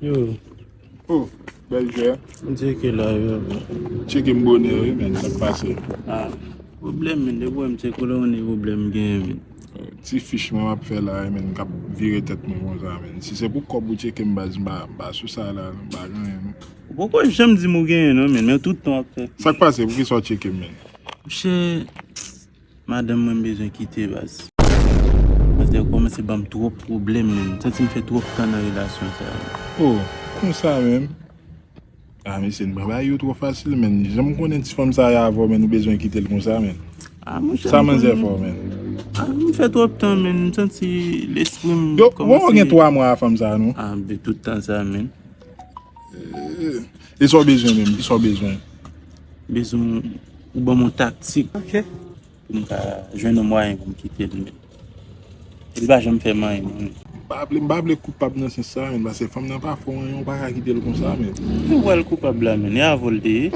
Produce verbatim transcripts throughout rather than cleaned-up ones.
Yo, Oh, bèl jwè. M tcheke la yo. Tcheke m bonè wi, men sa k pase. Ah, pwoblèm, men, depi w wè m tcheke w la, ou gen pwoblèm genyen, men. Ti fich mwen m ap fè la, men, k ap vire tèt mwen konsa, men. Si se pou kòb ou tcheke m, baz, m pa, m pa sou sa la, m pa gen anyen, non. Ou poko janm di m ou genyen, non, men, men tout tan w ap fè. Sa k pase? Poukisa w tcheke m, men? Monchè, madanm mwen m bezwen kite, baz. Baz, li kòmanse ban m twòp pwoblèm, men. M santi m fè twòp tan nan relasyon sa. Oh, konsa menm. Ah, mesye, n pran bagay yo twò fasil, men. Jan m konnen ti fanm sa ye avè w, men, ou bezwen kite l konsa, men. Ah, monchè, Sa m manzè konnen. Fè w, men. Ah, m fè twòp tan, men. M santi lespri m Yo, bon, ou gen twa mwa a fanm sa, non? Ah, men tout tan sa, men. E sa w bezwen menm? Ki sa w bezwen? Bezwen ou ban m yon taktik. Ok. Pou m ka jwenn yon mwayen pou m kite l, men. Li pa janm fè m anyen, non. M pa vle, m pa vle koupab nan sans sa, men, paske fanm nan pa fè w anyen, ou pa ka kite l konsa, men. Ou pral koupab la, men. E avè w l te ye.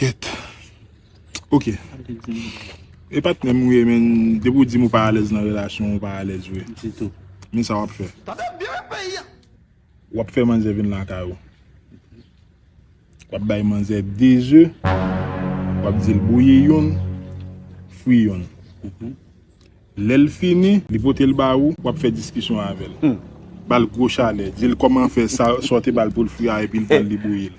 Kèt. Ok. E patnè m ou ye, men, depi w di m ou pa alèz nan relasyon, ou pa alèz vre. Ditou. Men sa w ap fè. W ap fè manzè vin lakay ou. W ap bay manzè de ze. W ap di l bouyi youn, fri youn. Lè l fini, li pote l ba ou, w ap fè diskisyon avè l. Ba l gwo chalè. Di l kòman fè sa, sa w te ba l pou l fri a, epi l pran l, li bouyi l.